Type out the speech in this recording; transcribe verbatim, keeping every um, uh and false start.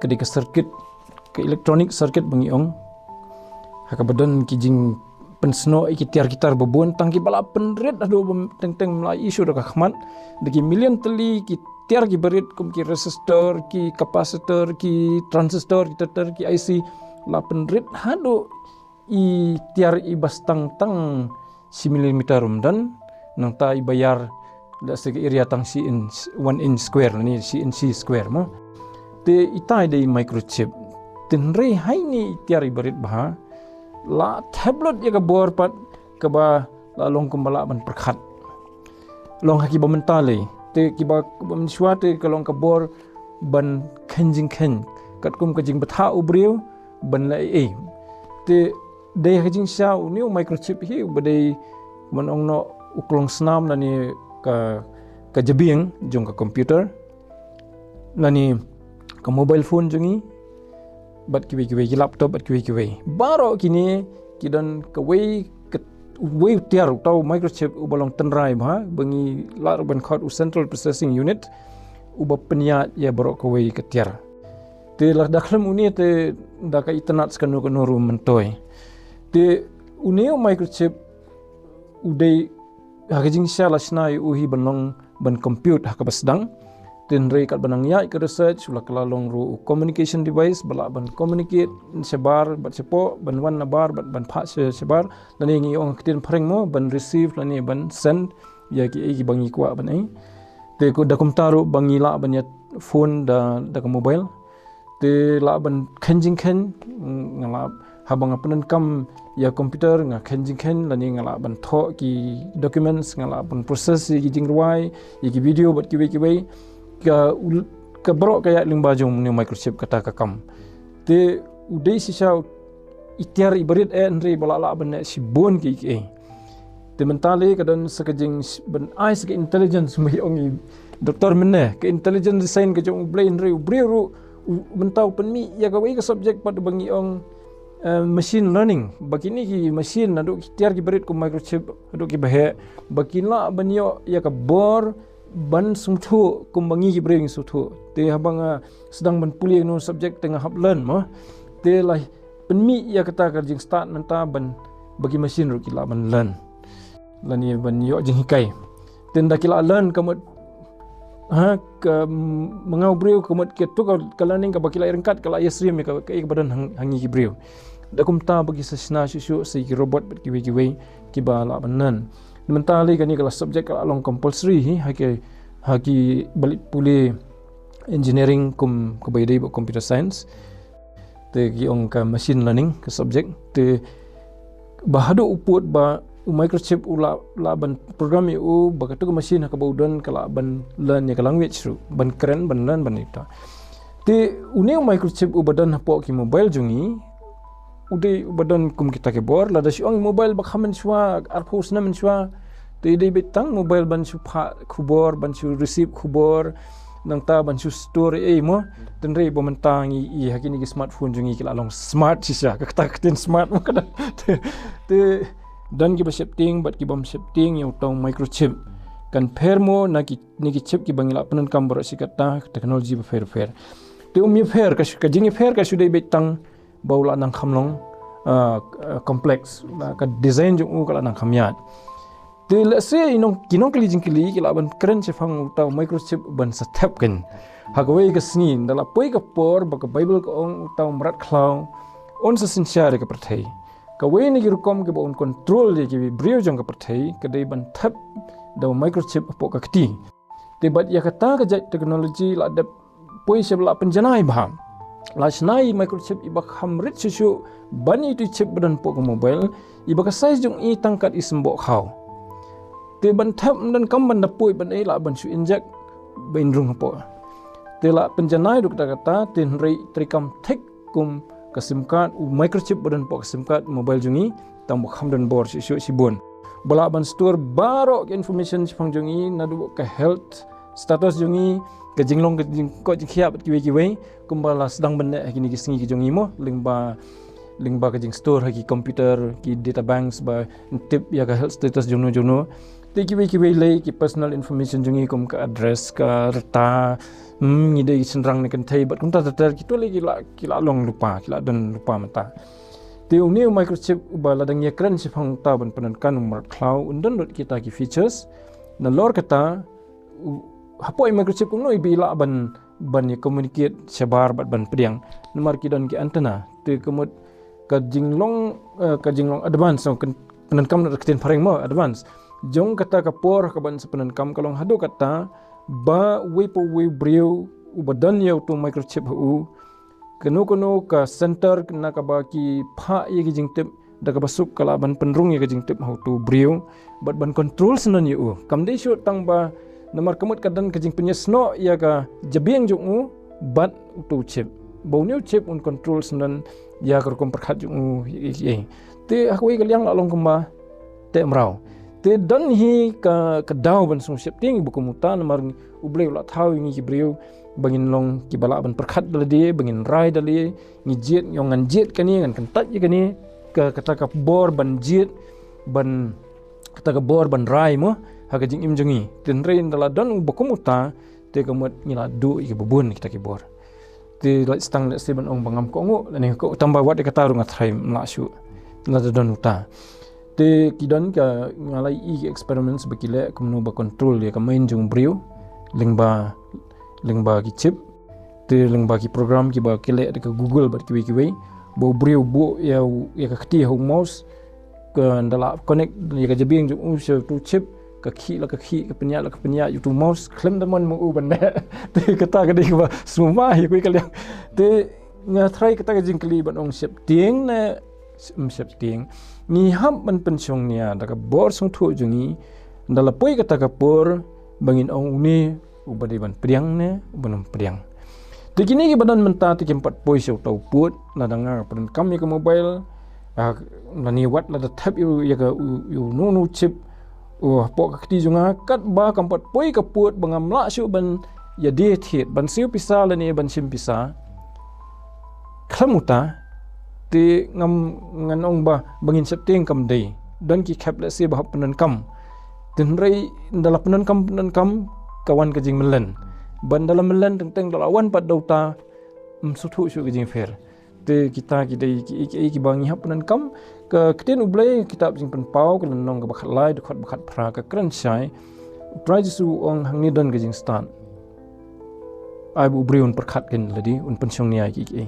ka dei ka circuit, ka electronic circuit ba ngi ong. Ha kaba don ki jingpynsnoh ïa ki tiar ki tar ba bun, tang kiba la pynrit haduh ba teng teng la ïohi shuh da ka khmat. Da ki million tylli ki tiar kiba rit kum ki resistor, ki capacitor, ki transistor, ki ter ter, ki I C, la pynrit haduh i tiar iba sdang tang shi millimeter ruh ym don, nangta iba ïar, let's say, ka area tang shi inch, one inch square, lane shi inch square mo. Te ita i dei microchip. Te hynrei ha ine i tiar iba rit bha, la thep lut ïa ka bor pat kaba la long kumba lah ban pyrkhat. Long ha kiba mynta lei. Te kiba, kiba mynshuwa te ka long ka bor ban kheiñ jingkheiñ. Katkum ka jingbthah u briew ban leh ei ei. Te dei ha ka jingshisha une u microchip hi uba dei, ban ong noh, u klongsnam lane ka, ka jabieng jong ka computer, lane ka mobile phone jong ngi, bad kiwei kiwei, ki laptop bad kiwei kiwei. Baroh kine ki don kawei ka, uwei u tiar, uta u microchip uba long tynrai bha, ba ngi lah ruh ban khot u central processing unit, uba pynïaid ïa baroh kawei ka tiar. Te lada khlem une te da ka itynnad sa kano kano ruh ym myntoi. Te une u microchip u dei ha ka jingshisha la shna ïa u hi ban long, ban compute ha kaba sdang. Te hynrei katba nang ïaid ka research, la ka la long ruh u communication device ba lah ban communicate shabar bad shapoh, ban wan nabar bad ban phah sha, shabar. Lane ngi ong ha ka ktien phareng mo, ban receive lane ban send ïa kiei kiba ngi kwah ban ei. Te ko da kumta ruh ba ngi lah ban ïa phone da, da ka mobile. Te lah ban kheiñ jingkheiñ, nga lah, haba nga pyndonkam ïa computer, nga kheiñ jingkheiñ, lane nga lah ban thoh ki documents, nga lah ban process ïa ki jingrwai, ïa ki video bad kiwei kiwei. Ka, ka baroh ka ïaid lyngba jong une u microchip kata ka kam. Te u dei shisha i tiar iba rit eh, hynrei ba la lah ban leh shibun kiei kiei. Te mynta lei ka don sa ka jing, ban ai sa ka intelligence, ma ong i doktor mynne, ka intelligence design ka jong U Blei, hynrei u briew ruh, u, mynta u pynmih ïa kawei ka subject pat ba ngi ong, eh, machine learning. Ba kine ki machine, naduh ki tiar kiba rit kum microchip, naduh kiba heh, ba kin lah ban ïoh ïa ka bor ban sngewthuh kumba ngi ki briew ngi sngewthuh. Te haba nga sdang ban pule ïa une u subject te nga hap learn mo. Te la pynmih ïa kata ka jingstad mynta ban, ba ki machine ruh ki lah ban learn, lane ban ïoh jinghikai. Te ynda ki lah learn ka mut, ha, ka, mm, ma nga u briew ka mut kato ka, ka learning kaba ki lah ïaryngkat, ka lah ïasyriem ïa ka, ka, ïa kaba don ha, ha ngi ki briew. Da kumta ba ki sa shna shuh shuh sa ki robot bad kiwei kiwei kiba lah ban learn. Mynta lei kane ka la subject ka la long compulsory hi ha ki, ha kiba leit pule engineering kum kaba ïadei bad computer science. Te ki ong ka machine learning ka subject. Te ba haduh u pud ba u microchip u lah, lah ban program ïa u, ba kato ka machine ha kaba u don ka lah ban learn ïa ka language ruh, ban kren, ban learn, ban ita. Te une u microchip uba don hapoh ki mobile jong ngi, u dei uba don kum kita ki bor, lada shu ong mobile ba kham mynshuwa, arphew snem mynshuwa. Te dei beit tang mobile ban shu phah khubor, ban shu receive khubor, nangta ban shu store ei mo. Te hynrei ba mynta ngi i ha kine ki smartphone jong ngi ki la long smart shisha, ka kata ka ktien smart mo ka don. Te, te don kiba sheptieng bad kibym sheptieng ïa uta u microchip. Kan pher mo na kine ki chip kiba ngi la pyndonkam baroh shi katta, technology bapher bapher. Te um ïapher, ka shu, ka jingïapher ka shu dei beit tang ba u la nang kham long, ah, complex, la ka design jong u ka la nang kham ïaid. Te lehse i nong, ki nongkylli jingkylli ki lah ban kren shaphang uta u microchip ban sa thep kein. Ha kawei ka sngi, ynda la poi ka por ba ka Bible ka ong uta u mrad khlaw un sa synshar ïa ka pyrthei. Kawei na ki rukom kiba un control ïa ki briew jong ka pyrthei ka dei ban thep da u microchip hapoh ka kti. Te bad ïa kata ka jait technology la dep poi sha ba la pynjanai bha. La shna ïa i microchip iba kham rit shuh shuh ban ïa itu i chip ba don hapoh ka mobile, iba ka size jong i tang kat i symboh khaw. Te ban thep ym donkam ban da poi ban ei, lah ban shu inject ba in rung hapoh. Te la pynjanai ruh kata kata, te hynrei treikam thik kum ka sim card, u microchip ba don hapoh ka sim card mobile jong i, tang ba kham don bor shuh shuh shibun. Ba lah ban store baroh ka information shaphang jong i, naduh ka health status jong i, ka jinglong, ka jingkoit jingkhiah bad kiwei kiwei, kumba la sdang ban leh ha kine ki sngi ki jong i mo, lyngba, lyngba ka jingstore ha ki computer, ki data banks ba tip ïa ka health status jong no jong no. Te kiwei kiwei lei ki personal information jong ngi kum ka address, ka rta, hmm, ngi dei shynrang ne kynthei, bad kumta ter ter, kito lei ki la, ki la long lypa, ki la don lypa mynta. Te une u microchip uba la dang ïakren shaphang uta ban pyndonkam u mrad khlaw, un don lut kita ki features. Nalor kata, u, hapoh u microchip kumno iba i lah ban, ban ïa communicate shabar bad ban pdiang. Namar ki don ki antenna. Te ka mut ka jinglong, eh, ka jinglong advance, so, kan, pyndonkam na ka ktien phareng mo, advance. Jong kata ka por kaban sa pyndonkam ka long haduh kata, ba uwei pa uwei u briew, uba don ïa utu u microchip ha u, kano kano ka center na kaba ki phah ïa ki jingtip, da kaba suk ka lah ban pynrung ïa ka jingtip ha utu u briew, bad ban control syndon ïa u. Kam dei shuh tang ba, namar ka mut ka don ka jingpynïasnoh ïa ka jabieng jong u, bad utu u chip. Ba une u chip un control syndon ïa ka rukom pyrkhat jong u, ïa, ïa, ïa. Te ha kawei ka liang la long kumba teh mraw. Te don hi ka, ka daw ban sngewsheptieng iba kum uta, namar U Blei u la thaw ïa ngi ki briew ba ngin long kiba lah ban pyrkhat da lade, ba ngin rai da lade, ngi jied, ngi ong ngan jied kane, ngan kyntait ïa kane, ka, kata ka bor ban jied, ban, kata ka bor ban rai mo, ha ka jingim jong ngi. Te hynrei ynda la don uba kum uta, te ka mut ngi la duh ïa kiba bun kita ki bor. Te leit stang lehse ban ong ba ngam kohnguh, lane ko tang ba wat ïa kata ruh nga tharai ym lah shuh. Lada don uta. Te ki don ka, nga la ïohi ki experiments ba ki leh kumno ba control ïa ka mind jong u briew, lyngba, lyngba ki chip, te lyngba ki program kiba ki leh da ka Google bad kiwei kiwei. Ba u briew buh ïa u, ïa ka kti ha u mouse, ka ynda la connect ïa ka jabieng jong u sha utu u chip, ka khih la ka khih, ka pynïaid la ka pynïaid ïa utu u mouse, khlem da mon ma u ban leh. Te kata ka dei kaba sngewbha ïa kawei ka liang. Te nga tharai kata ka jingkylli ban ong sheptieng ne ym sheptieng, ngi hap ban pynshong nia da ka bor sngewthuh jong ngi, ynda la poi kata ka por ba ngin ong une uba dei ban pdiang ne uba nym pdiang. Te kine kiba don mynta te kim pat poi sha uta u pud, lada nga pyndonkam ïa ka mobile, ah, lane wat lada thep ïa u, ïa ka u, ïa uno uno u chip, u hapoh ka kti jong nga, katba kam pat poi ka pud ba ngam lah shuh ban ïadie thied, ban siew pisa lane ban shim pisa. Khlem uta, te ngam, ngan ong ba, ba ngin sheptieng kam dei. Don ki khep lehse ba hap pyndonkam. Te hynrei ynda la pyndonkam, pyndonkam, ka wan ka jingmlien. Bad ynda la mlien teng teng ynda la wan pat da uta, ym sngewthuh shuh ka jingpher. Te kita ki dei ki, ki, ki, kiba ngi hap pyndonkam. Ka ktien U Blei, kitab Jingpynpaw, ka lynnong kaba khatlai, dkhot ba khatphra, ka kren shai. U Trai Jisu u ong hangne don ka jingstad. Ai ba u briew un pyrkhat kein lade, un pynshong nia ïa ki, ki.